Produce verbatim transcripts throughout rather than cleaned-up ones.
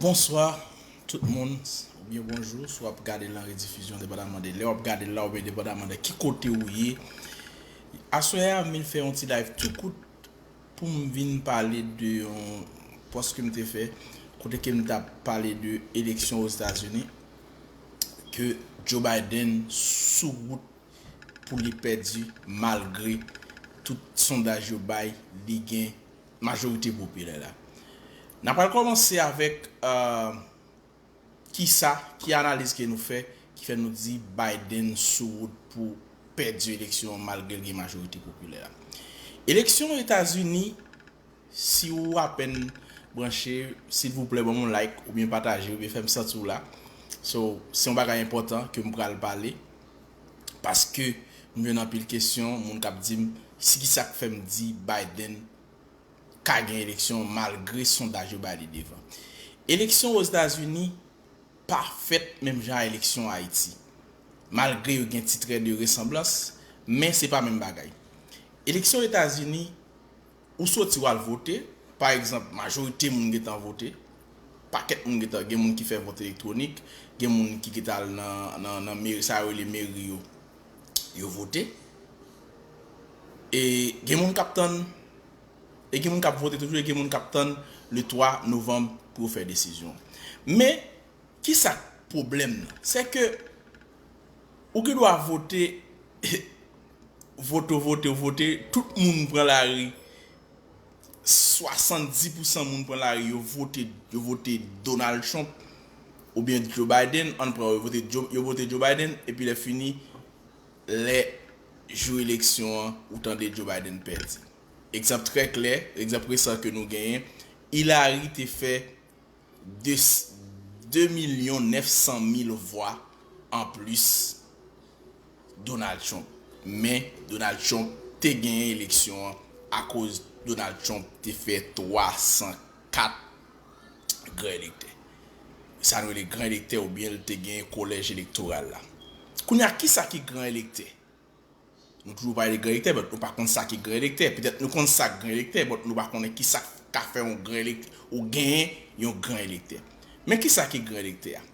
Bonswa tout moun, oubyen bonjou, si w ap gade l an redifizyon, depandaman de lè w ap gade l la, oubyen depandaman de ki kote ou ye. Aswè a, m vin fè yon ti live tou kout pou m vin pale de yon pòs ke m te fè, kote ke m t ap pale de eleksyon Ozetazini, ke Joe Biden sou wout pou li pèdi, malgre tout sondaj yo bay, li gen majorite popilè la. N a pral kòmanse avèk, euh, kisa, ki analiz ke nou fè, ki fè nou di Biden sou wout pou pèdi eleksyon an malgre l gen majorite popilè la. Eleksyon Etazini, si ou apèn branche, silvouplè, ban m yon like, oubyen pataje, oubyen fè m santi w la. So, se yon bagay enpòtan ke m pral pale, paske m jwenn anpil kesyon, moun k ap di m, si kisa k fè m di Biden ka gen eleksyon malgre sondaj yo bay li devan. Eleksyon Ozetazini pa fèt menm jan a eleksyon Ayiti. Malgre yo gen ti trè de resanblans, men se pa menm bagay. Eleksyon Etazini, ou soti w al vote, pa egzanp, majorite moun gentan vote, pakèt moun gentan, gen moun ki fè vòt elektwonik, gen moun ki gentan al nan, nan, nan meri, sa yo rele meri yo, yo vote. E gen moun k ap tann, e gen moun k ap vote toujou, e gen moun k ap tann le twa novanm pou yo fè desizyon. Men, kisa k pwoblèm nan? Se ke ou gen dwa vote, vote, vote, vote, tout moun pran lari, swasanndis pousan moun pran lari, yo vote, yo vote Donald Trump oubyen Joe Biden, ann pran, yo vote Joe, yo vote Joe Biden, epi lè fini, lè jou eleksyon an, ou tande Joe Biden pèdi. Egzanp trè klè, egzanp resan ke nou genyen, Hillary te fè de, de milyon nèf san mil vwa anplis Donald Trump. Men Donald Trump te genyen eleksyon an akoz Donald Trump te fè twa san kat gran elektè. Sa nou rele gran elektè oubyen l te genyen kolèj elektoral la. Kounye a, kisa ki gran elektè? Nou toujou pale de gran elektè, but nou pa konn sa ki gran elektè. Petèt nou konn sa k gran elektè, but nou pa konnen ki sa k ka fè yon gran elektè, ou genyen yon gran elektè. Men ki sa ki gran elektè a?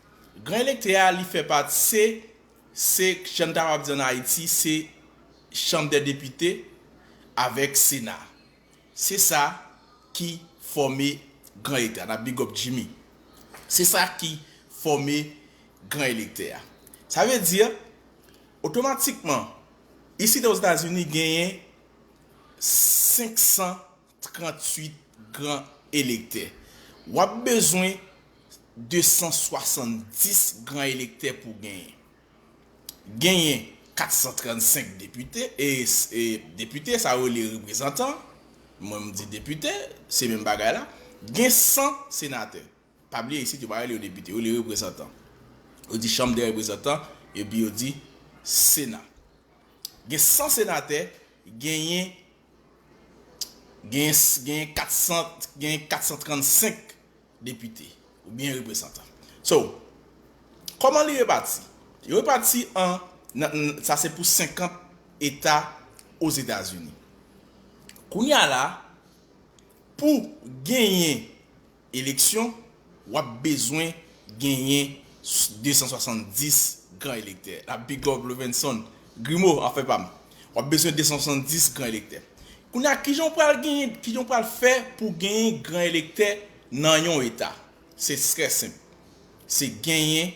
Gran elektè a, li fè pati, se, se, jan n ta kapab di ann Ayiti, se Chanm dè Depite avèk Sena. Se sa ki fòme gran elektè a. N ap big up Jimmy. Se sa ki fòme gran elektè a. Sa vle di, otomatikman, isit Ozetazini genyen senk san tranntuit gran elektè. W ap bezwen de san swasanndis gran elektè pou genyen. Genyen kat san trannsenk depite, e, e depite, sa yo rele reprezantan, mwen m di depite, se menm bagay la, gen san senatè. Pa bliye isit, yo pa rele yo depite, yo rele reprezantan. Yo di chanm dè reprezantan, epi yo di Sena. Gen san senatè, genyen, genyen, genyen kat san, genyen kat san trannsenk depite, oubyen reprezantan. So, kòman li repati? Yo repati an, nan, nan, sa se pou senkant eta Ozetazini. Kounye a la, pou genyen eleksyon, w ap bezwen genyen de san swasanndis gran elektè. N ap big up Lovenson Grimaud, afè pa m. W ap bezwen de san swasanndis gran elektè. Kounye a, kijan w pral genyen, kijan w pral fè pou genyen gran elektè nan yon eta? Se trè senp. Se genyen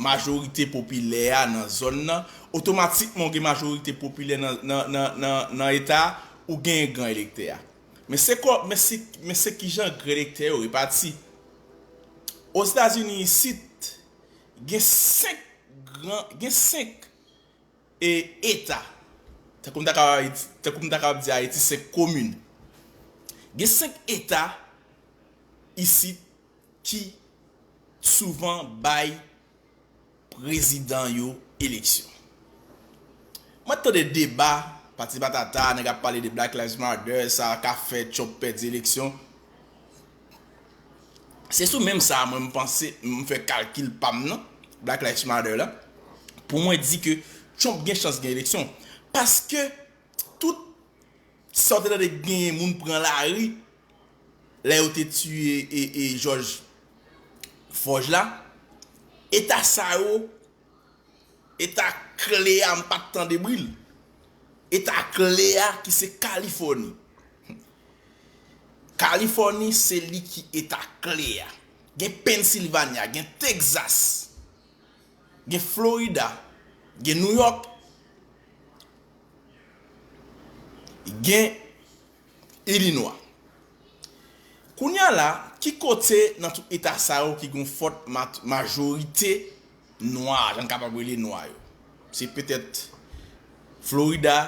majorite popilè a nan zòn nan. Otomatikman, w gen majorite popilè nan, nan, nan, nan, nan eta a, ou genyen gran elektè a. Men se kò, men se, men se kijan gran elektè yo repati. Ozetazini isit, gen senk gran, gen senk, e, eta. Tankou m ta kapab, tankou m ta kapab di Ayiti, senk komin. Gen senk eta isit ki souvan bay prezidan yo eleksyon. Mwen tande deba, pati patata, nèg ap pale de Black Lives Matter, sa ka fè Trump pèdi eleksyon. Se sou menm sa a mwen m panse, m fè kalkil pa m nan, Black Lives Matter la, pou mwen di ke Trump gen chans gen eleksyon. Paske tout sa w te tande genyen moun pran lari, lè yo te tiye e, e Jòj, Fòj la, eta sa yo, eta kle a, m pa t tande bri l. Eta kle a ki se Kalifòni. Kalifòni se li ki eta kle a. Gen Pennsylvania, gen Texas, gen Florida, gen New York, gen Illinois. Kounye a la, ki kote nan tout eta sa yo ki gen fòt ma-, majorite nwa, jan n kapab rele nwa yo? Se petèt Florida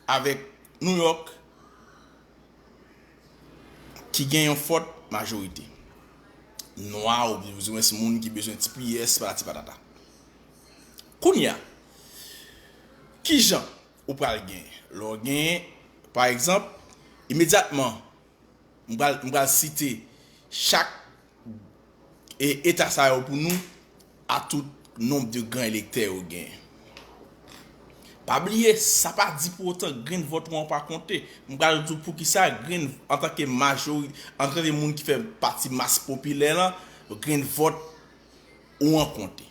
avèk New York ki gen yon fòt majorite nwa, oubyen moun ki bezwen ti piyès, patati patata. Kounye a, kijan ou pral genyen? Lè w genyen, pa egzanp, imedyatman, m pral, m pral site chak e, eta sa yo pou nou, a tout nonb de gran elektè yo genyen. Pa bliye, sa pa di pou otan grenn vòt ou an pa konte. M pral di w poukisa grenn, antanke majori-, antanke moun ki fè pati mas popilè lan, grenn vòt ou an konte.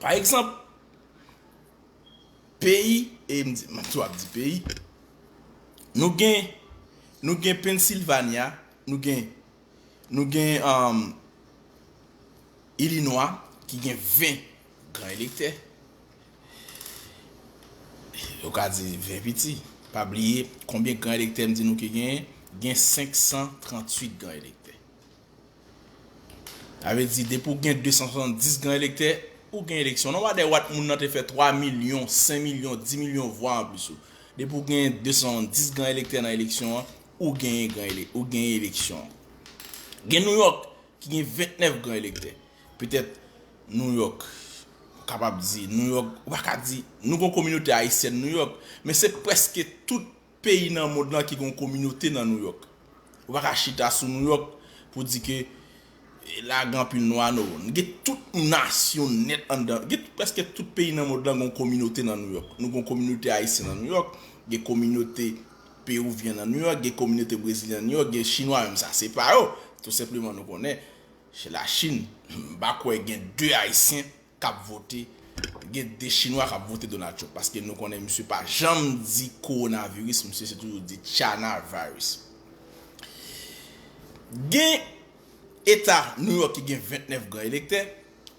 Pa egzanp, peyi, e m di, m tou ap di peyi, nou gen, nou gen Pennsylvania, nou gen, nou gen, um, Illinois, ki gen ven gran elektè. Yo ka di ven piti. Pa bliye, konbyen gran elektè m di nou ki genyen? Gen senk san tranntuit gran elektè. Sa vle di, depi w gen de san swasanndis gran elektè, ou gen eleksyon. Non, wadè wat moun nan te fè twa milyon, senk milyon, dis milyon vwa anplis ou. Depi w gen de san swasanndis gran elektè nan eleksyon an, ou genyen gran ele-, ou genyen eleksyon an. Gen New York ki gen ventnèf gran elektè. Petèt New York, ou kapab di, New York, ou pa ka di, nou gon kominote ayisyèn New York, men se prèske tout peyi nan mond lan ki gon kominote nan New York. Ou pa ka chita sou New York pou di ke, e, la gen anpil nwa, non. Gen tout nasyon nèt anndan. Gen prèske tout peyi nan mond lan gon kominote nan New York. Nou gon kominote ayisyen nan New York, gen kominote pewouvyen nan New York, gen kominote brezilyen nan New York, gen chinwa menm sa se pa yo. Tou senpleman nou konnen se Lachin. M pa kwè gen de ayisyen k ap vote, gen de chinwa k ap vote Donald Trump, paske nou konnen misye pa janm di kowonaviris, misye se toujou di China virus. Gen eta New York ki gen ventnèf gran elektè,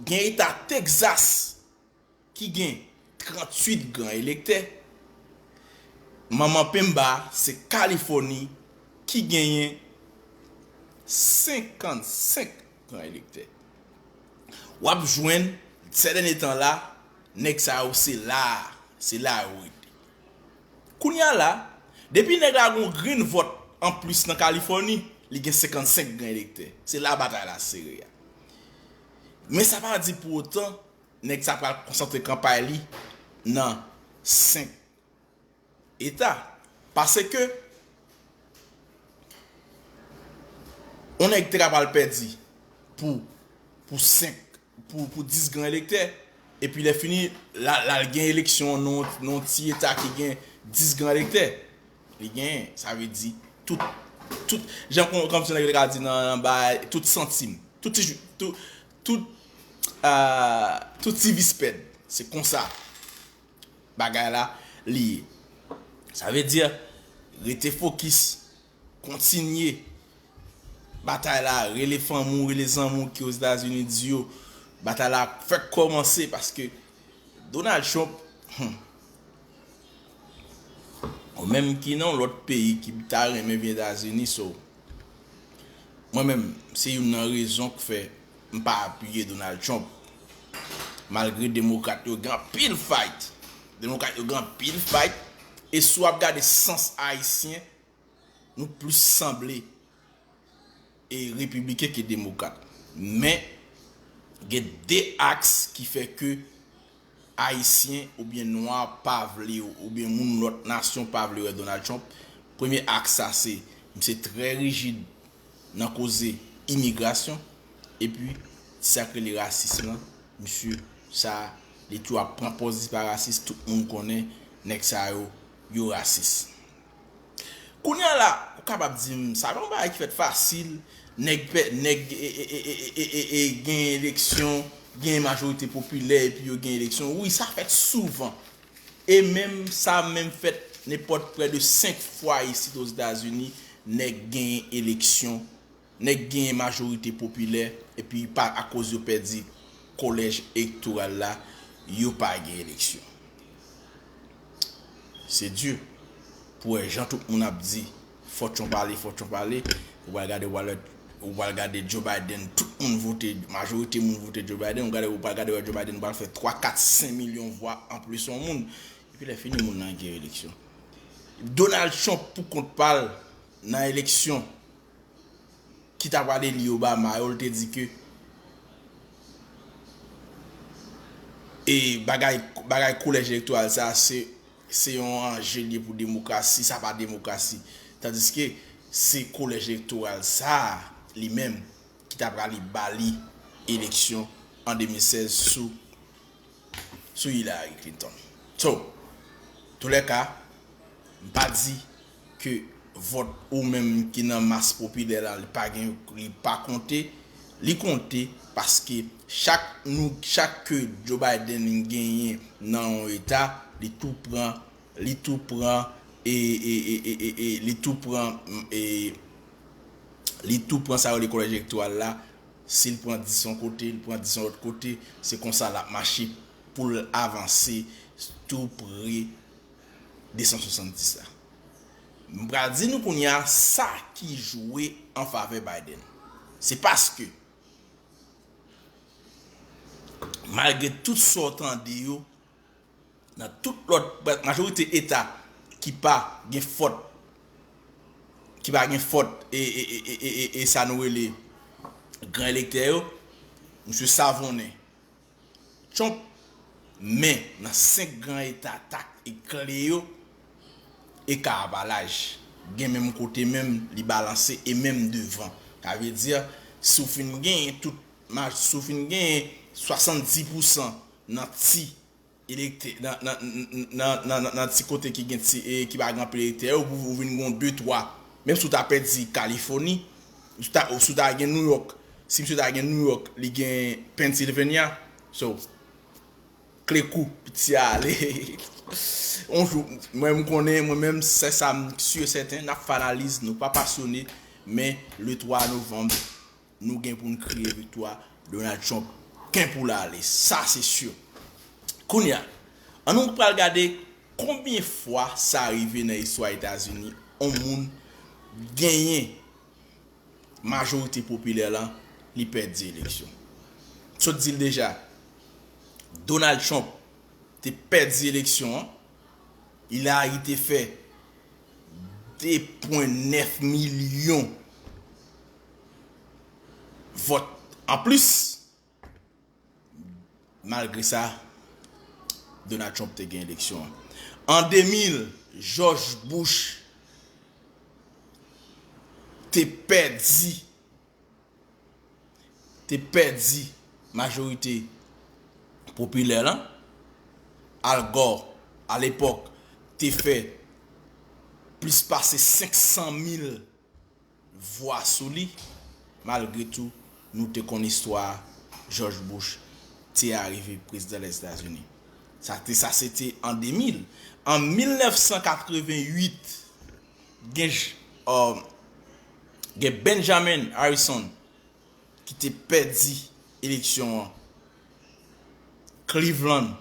gen eta Texas ki gen tranntuit gran elektè, manman penba se Kalifòni ki genyen senkannsenk gran elektè. W ap jwenn, sè dènye tan la, nèg sa yo se la, se la yo rete. Kounye a la, depi nèg la gon grenn vòt anplis nan Kalifòni, li gen senkannsenk gran elektè. Se la batay la sere a. Men sa pa di pou otan, nèg sa pral konsantre kanpay li nan senk eta. Paske, yon nèg te ka pral pèdi pou, pou senk, pou, pou dis gran elektè, epi lè fini, l al, l al gen eleksyon nan, nan yon ti eta ki gen dis gran elektè. Li genyen, sa vle di, tout, tout, jan kon, kòmsi nèg yo te ka di nan, nan bay, tout santim, tout ti, tout, tout, ah, tout ti vis pèd. Se konsa bagay la li ye. Sa vle di, rete fokis, kontinye batay la, rele fanmi w, rele zanmi w ki Ozetazini, di yo, batay la fèk kòmanse, paske Donald Trump, hmm, ou menm ki nan yon lòt peyi ki ta renmen vin Etazini, so, mwen menm, se youn nan rezon k fè m pa apiye Donald Trump. Malgre demokrat yo gen anpil fight. Demokrat yo gen anpil fight. E si w ap gade sans ayisyen, nou plis sanble e repibliken ke demokrat. Men, gen de aks ki fè ke ayisyen oubyen nwa pa vle, oubyen moun lòt nasyon pa vle wè Donald Trump. Premye aks sa se, misye trè rijid nan koze imigrasyon, epi sa k rele rasis lan, misye sa, li tou ap pran pòz li pa rasis, tout moun konnen nèg sa yo, yo rasis. Kounye a la, kapab di m, sa pa yon bagay ki fèt fasil, nèg, nèg e, e, e, e, e, e, e gen eleksyon, gen majorite popilè epi yo gen eleksyon. Wi, sa fèt souvan. E menm sa menm fèt nenpòt prè de senk fwa isit Ozetazini, nèg genyen eleksyon, nèg genyen majorite popilè, epi pa akoz yo pèdi kolèj elektoral la, yo pa gen eleksyon. Se di pou wè jan tout moun ap di fò Trump ale, fò Trump ale, ou pral gade ou pral, ou pral gade Joe Biden, tout moun vote, majorite moun vote Joe Biden, ou gade ou pral gade wè Joe Biden pral fè twa, kat, senk milyon vwa anplis yon moun. Epi lè fini moun nan gen eleksyon. Donald Trump pou kont pa l nan eleksyon ki ta pral eli Obama yo, l te di ke e bagay, bagay kolèj elektoral sa se, se yon anje li ye pou demokrasi, sa pa demokrasi. Tandiske se kolèj elektoral sa li menm ki ta pral ba li eleksyon an de mil sèz sou sou Hillary Clinton. So, toulèka, m pa di ke vòt ou menm ki nan mas popilè la, li pa gen, li pa konte, li konte paske chak nou, chak ke Joe Biden genyen nan yon eta, li tou pran, li tou pran, e, e, e, e, e, e, li tou pran, e, li tou pran sa yo rele kolèj elektoral la, si l pran dis yon kote, l pran dis yon lòt kote, se konsa l ap mache pou l avanse tou pre de san swasanndis la. M pral di nou kounye a sa ki jwe an favè Biden. Se paske, malgre tout sa w tande yo, nan tout lòt, majorite eta ki pa gen fòt, ki pa gen fòt, e, e, e, e, e, e sa nou rele gran elektè yo, misye savonnen Trump, men nan senk gran eta tak e kle yo, eka a pa laj. Gen menm kote menm, li balanse e menm devan. Sa vle di, si w fin genyen tout, ma-, si w fin genyen swasanndis pousan nan ti elektè, nan, nan, nan, nan, nan, nan ti kote ki gen ti, e, ki pa gen anpil elektè, ou, ou vin gon de, twa. Menm si w ta pèdi Kalifòni, si w ta, si w ta gen New York, si misye ta gen New York, li gen Pennsylvania. So, kle kou, piti a ale. On jou, mwen, m konnen, mwen menm, se sa, m si e sèten, n ap fè analiz, nou pa pasyone, men le twa novanm, nou gen pou n kriye viktwa, Donald Trump gen pou l ale, sa se si. Kounye a, ann nou pral gade konbyen fwa sa rive nan istwa Etazini, on moun genyen majorite popilè lan, li pèdi eleksyon. Sot di l deja, Donald Trump te pèdi eleksyon an, Hillary te fè de pwen nèf milyon vòt anplis. Malgre sa, Donald Trump te gen eleksyon an. An de mil, George Bush te pèdi, te pèdi majorite popilè lan. Al Gore, alepòk, te fè plis pase senk san mil vwa sou li. Malgre tou, nou te konn istwa George Bush te arive prezidan Lèzetazini. Sa te, sa se te an de mil. An mil nèf san katreven uit, gen, uh, gen Benjamin Harrison ki te pèdi eleksyon an. Cleveland,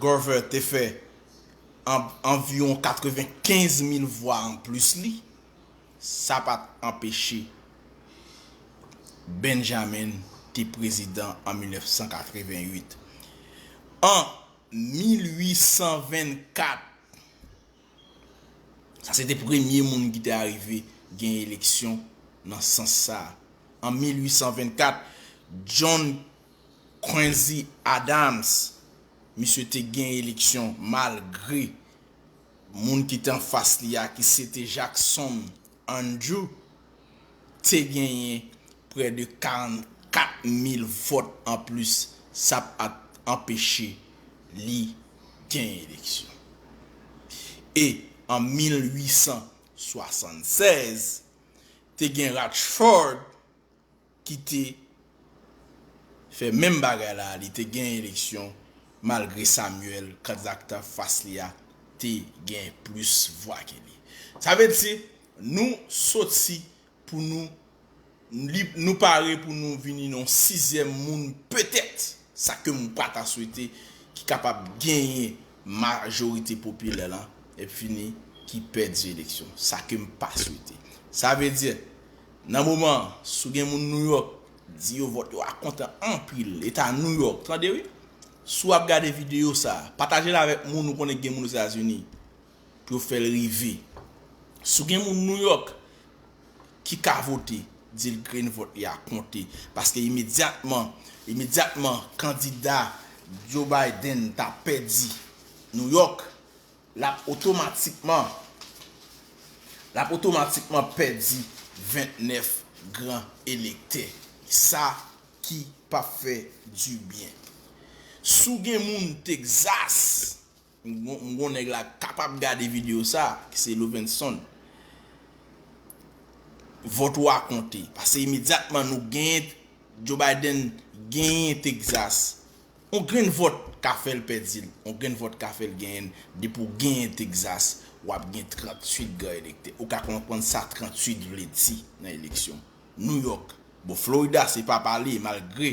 Grover te fè an-, anviwon katrevenkenz mil vwa anplis li, sa pa t anpeche Benjamin te prezidan an mil nèf san katreven uit. An mil uit san vennkat, sa se te premye moun ki te arive gen eleksyon nan sans sa a. An mil uit san vennkat, John Quincy Adams, misye te gen eleksyon malgre moun ki te anfas li a, ki se te Jackson Andrew, te genyen prè de karannkat mil vòt anplis, sa pa t anpeche li genyen eleksyon. E an mil uit san swasannsèz, te gen Rutherford ki te fè menm bagay la, li te gen eleksyon malgre Samuel, kandida k t anfas li a, te gen plis vwa ke li. Sa vle di, nou soti pou nou, li, nou pare pou nou vini nan sizyèm moun, petèt, sa ke m pa ta swete, ki kapab genyen majorite popilè lan, epi fini ki pèdi eleksyon. Sa ke m pa swete. Sa vle di, nan moman an, si w gen moun New York, di yo vòt yo a konte anpil. Eta New York, tande wi. Si w ap gade videyo sa, pataje l avèk moun ou konnen ki gen moun Ozetazini pou yo fè l rive. Si w gen moun New York ki ka vote, di l grenn vòt li a konte. Paske imedyatman, imedyatman kandida Joe Biden ta pèdi New York, l ap otomatikman, l ap otomatikman pèdi vennèf gran elektè. Sa ki p ap fè dibyen. Si w gen moun Texas, m gon, m gon nèg la k kapab gade videyo sa, ki se Lovenson. Vòt ou a konte. Paske imedyatman nou genyen Joe Biden genyen Texas. On grenn vòt ka fè l pèdi l, on grenn vòt ka fè l genyen l. Depi w genyen Texas, w ap gen tranntuit gran elektè. Ou ka konprann sa tranntuit vle di nan eleksyon. New York, bon, Florida, se pa pale, malgre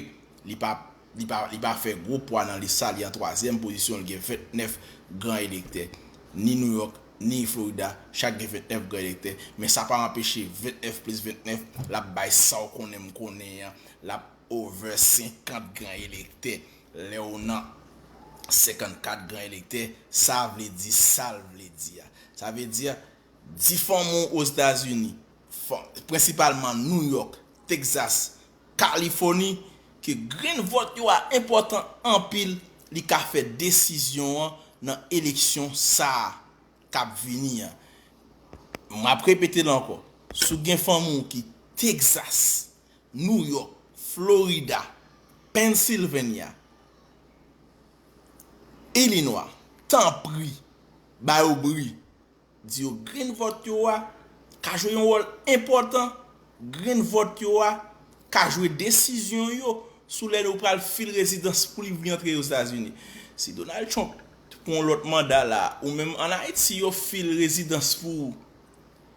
li pa, li pa, li pa fè gwo pwa nan lis sa, li an twazyèm pozisyon, li gen vennèf gran elektè. Ni New York, ni Florida, chak gen vennèf gran elektè. Men sa pa anpeche vennèf plis vennèf, l ap bay sa w konnen m konnen an, l ap over senkant gran elektè. Lè w nan senkannkat gran elektè, sa vle di sa l vle di a. Sa vle di, di fanmi w Ozetazini, fa-, prensipalman New York, Texas, Kalifòni, ke grenn vòt yo a enpòtan anpil, li ka fè desizyon an nan eleksyon sa a k ap vini an. M ap repete l ankò. Si w gen fanmi w ki Texas, New York, Florida, Pennsylvania, Illinois, tanpri, ba yo bri. Di yo grenn vòt yo a ka jwe yon wòl enpòtan. Grenn vòt yo a ka jwe desizyon yo sou lè yo pral fil rezidans pou li vin antre Ozetazini. Si Donald Trump pran yon lòt manda la, ou menm ann Ayiti, yo fil rezidans pou ou,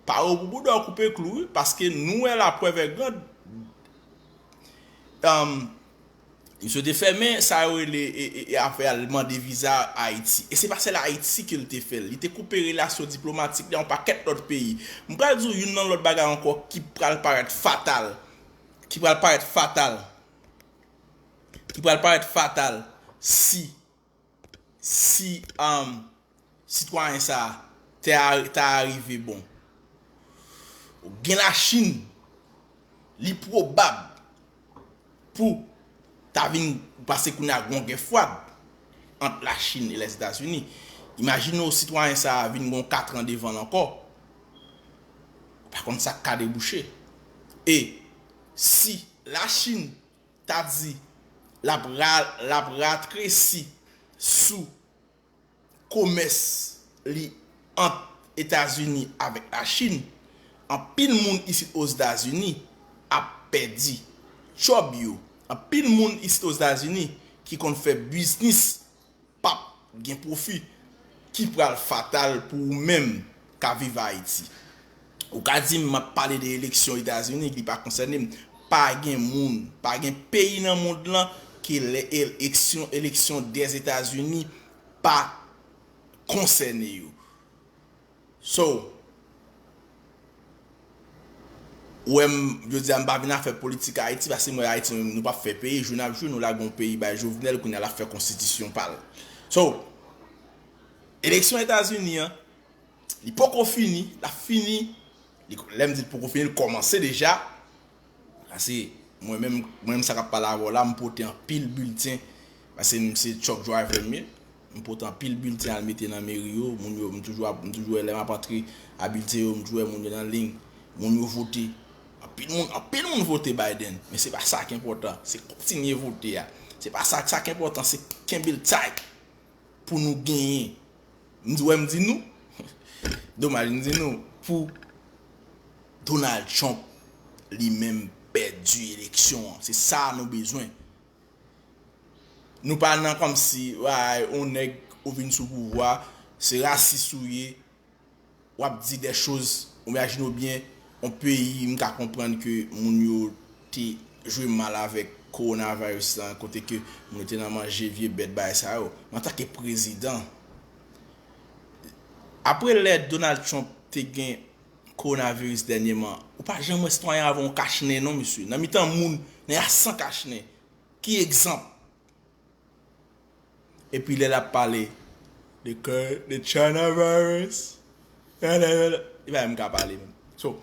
pa ou pou bouda w koupe klou, wi, paske nou wè laprèv è grand. Um, Misye te fèmen sa yo rele e, e, e afè al mande viza Ayiti. E se pa sèl Ayiti ke l te fè l. Li te koupe relasyon diplomatik li a yon pakèt lòt peyi. M pral di w youn nan lòt bagay ankò ki pral parèt fatal. Ki pral parèt fatal. Ki pral parèt fatal si, si, um, sitwayen sa a te a, ta arive bon. Gen Lachin, li pwobab pou ta vin pase kounye a gon gè fwad ant Lachin e Lèzetazini. Imajine w sitwayen sa a vin gon katran devan l ankò. Ou pa konn sa k ka debouche. E si Lachin ta di l ap ra-, l ap ratresi sou komès li ant Etazini avèk Lachin, anpil moun isit Ozetazini ap pèdi djòb yo. Anpil moun isit Ozetazini ki konn fè biznis p ap gen pwofi ki pral fatal pou ou menm k ap viv Ayiti. Ou ka di m m ap pale de eleksyon Etazini, li pa konsène m. Pa gen moun, pa gen peyi nan mond lan ke lè eleksyon, eleksyon dèzetazini pa konsène yo. So, ou wè m, jodi a, m pa vin a fè politik Ayiti, paske m wè Ayiti, nou, nou p ap fè peyi, jou n ap jou, nou lage yon peyi bay Jovenel, kounye a l ap fè konstitisyon pa l. So, eleksyon Etazini an, li poko fini, l ap fini, li, lè m di l poko fini, l kòmanse deja, Paske mwen menm, mwen menm sa k ap pale avè w la, m pote anpil bilten. Paske m se truck driver m ye. M pote anpil bilten al mete nan meri yo. Moun yo, m toujou ap, m toujou wè lè m ap antre a bilten yo, m toujou wè moun yo nan liy. Moun yo vote. Anpil moun, anpil moun vote Biden. Men se pa sa k enpòtan. Se kontinye vote a. Se pa sa, sa k enpòtan, se kenbe l tight pou nou genyen. M di, wè, m di nou. Domaj, m di nou. pou Donald Trump li menm pèdi eleksyon an. Se sa nou bezwen. Nou pa nan kòmsi, ay, yon nèg ou vin sou pouvwa, se rasis ou ye, w ap di de choz, ou imajine w byen, yon peyi, m ka konprann ke moun yo te jwe mal avèk kowonaviris lan, kote ke moun yo te nan manje vye bèt bagay sa yo. Men antanke prezidan, apre lè Donald Trump te gen kowonaviris dènyèman, ou pa janm wè sitwayen avè yon kachnen non, mesye. Nan mitan moun, nèg a san kachnen. Ki egzanp? Epi lè l ap pale de ke, de China virus, e pa menm ka pale menm. So,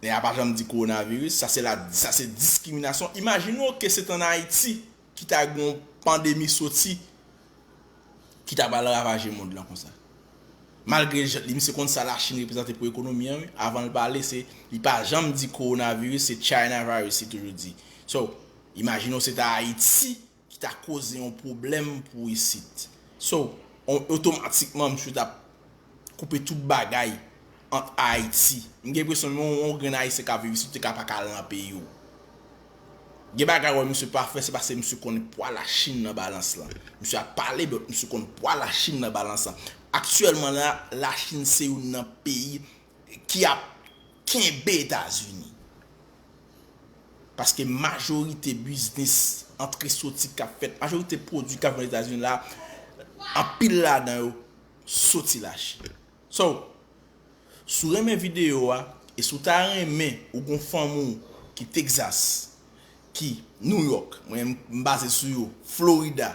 nèg a pa janm di kowonaviris, sa se la, sa se diskriminasyon. Imajine w ke se t ann Ayiti ki ta gen yon pandemi soti ki ta pral ravaje mond lan konsa. Malgre jan li, misye konn sa Lachin reprezante pou ekonomi an, wi. Avan l pale, se, li pa janm di kowonaviris, se China virus, li toujou di. So, imajine w se ta Ayiti ki ta koze yon pwoblèm pou isit. So, on, otomatikman, misye t ap koupe tout bagay ant Ayiti. M gen enpresyon, menm yon, yon grenn Ayisyen k ap viv isit, ou te ka pa ka al nan peyi w. Gen bagay wè misye pa fè, se paske misye konn pwa Lachin nan balans lan. Misye ap pale, but misye konn pwa Lachin nan balans lan. Aktyèlman la, Lachin se youn nan peyi ki ap kenbe Etazini. Paske majorite biznis, antre soti k ap fèt, majorite pwodui k ap vann Etazini la, anpil ladan yo soti Lachin. So, si w renmen videyo a, e si w ta renmen ou gon fanmi w ki Texas, ki New York, mwen m baze sou yo, Florida,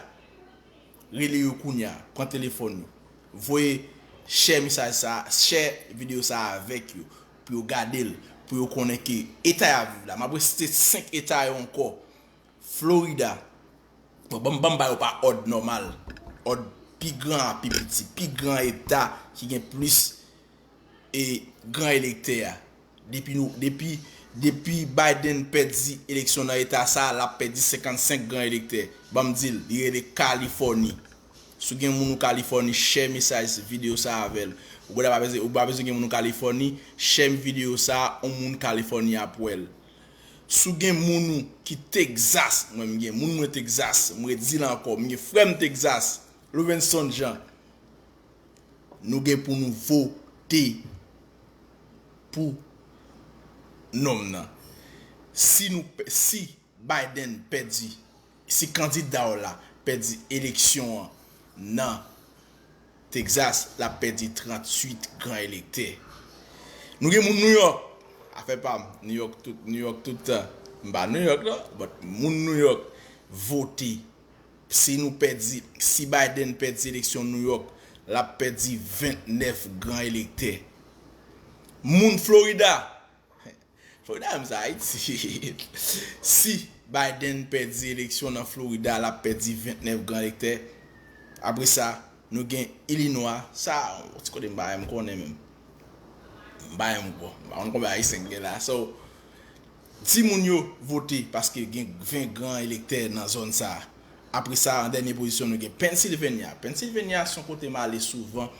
rele yo kounye a, pran telefòn yo. Voye share mesaj sa, share videyo sa avèk yo, pou yo gade l, pou yo konnen ke eta y ap viv la. M ap resite senk eta yo ankò. Florida. Bon, ban m, ban m ba yo pa òd nòmal. Òd pi gran a pi piti. Pi gran eta ki gen plis e gran elektè a. Depi nou, depi, depi Biden pèdi eleksyon nan eta sa a, l ap pèdi senkannsenk gran elektè. Ban m di l, li rele Kalifòni. Si w gen moun ou Kalifòni, share mesaj videyo sa a avè l. Ou pa bezwen, ou pa bezwen gen moun ou Kalifòni, share videyo sa a, yon moun Kalifòni ap wè l. Si w gen moun ou ki Texas, mwen m gen moun mwen Texas, m redi l ankò, m gen frè m Texas, Lovenson Jean, nou gen pou nou vote pou nonm nan. Si nou, si Biden pèdi, si kandida w la pèdi eleksyon an nan Texas, l ap pèdi tranntuit gran elektè. Nou gen moun New York. Afè pa m, New York tout, New York tout tan. M pa New York non, but moun New York vote. Si nou pèdi, si Biden pèdi eleksyon New York, l ap pèdi vennèf gran elektè. Moun Florida, Florida menm sa Ayiti. Si Biden pèdi eleksyon nan Florida, l ap pèdi vennèf gran elektè. Apre sa, nou gen Illinois. Sa, yon ti kote m pa menm konnen menm. M pa menm kwè. M pa konn konbyen Ayisyen k gen la. So, di moun yo vote paske gen ven gran elektè nan zòn sa a. Apre sa, an dènye pozisyon, nou gen Pennsylvania. Pennsylvania se yon kote m ale souvan.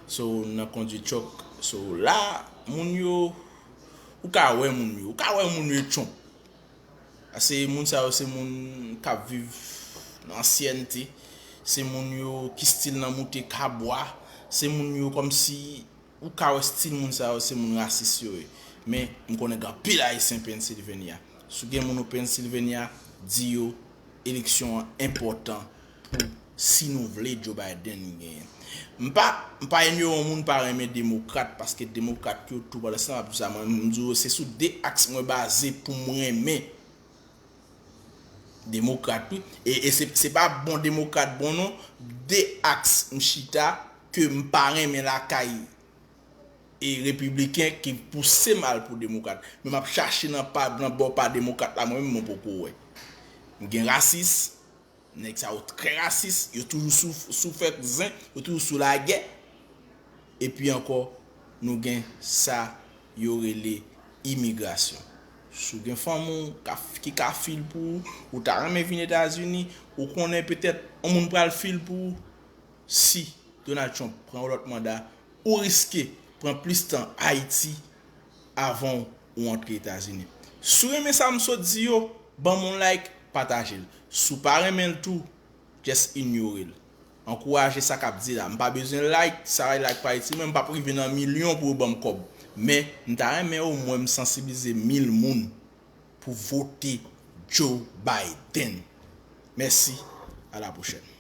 So, nan kondui truck. So, la, moun yo, ou ka wè moun yo. Ou ka wè moun yo e Trump. Paske moun sa yo se moun k ap viv nan ansyènte. Se moun yo ki still nan moute kabwa. Se moun yo kòmsi ou ka wè stil moun sa yo se moun rasis yo ye. Men, m konnen gen anpil Ayisyen Pennsylvania. Si w gen moun ou Pennsylvania, di yo eleksyon an enpòtan pou si nou vle Joe Biden genyen. M pa, m pa inyore yon moun pa renmen demokrat, paske demokrat yo tou, pandan se tan m ap di sa, mwen, m di w se sou de aks mwen baze pou m renmen demokrat, wi. E, e se, se pa bon demokrat bon non. De aks m chita ke m pa renmen lakay e repibliken ki pouse m al pou demokrat. Men m ap chache nan pa, nan bò pa demokrat la, mwen menm mwen poko wè. M gen rasis, nèg sa yo trè rasis, yo toujou sou, sou fè zen, yo toujou sou lagè. Epi ankò, nou gen sa yo rele imigrasyon. Si w gen fanmi w ka f-, ki ka fil pou ou, ou ta renmen vin Etazini, ou konnen petèt yon moun pral fil pou ou, si Donald Trump pran yon lòt manda, ou riske pran plis tan Ayiti avan ou antre Etazini. Si w renmen sa m sot di yo, ban m yon like, pataje l. Si w pa renmen l tou, just inyore l. Ankouraje sa k ap di la. M pa bezwen like, sa like pa itil mwen, m p ap rive nan milyon pou yo ban m kòb. Men, m ta renmen omwen m sansibilize mil moun pou vote Joe Biden. Mèsi, a la pwochèn.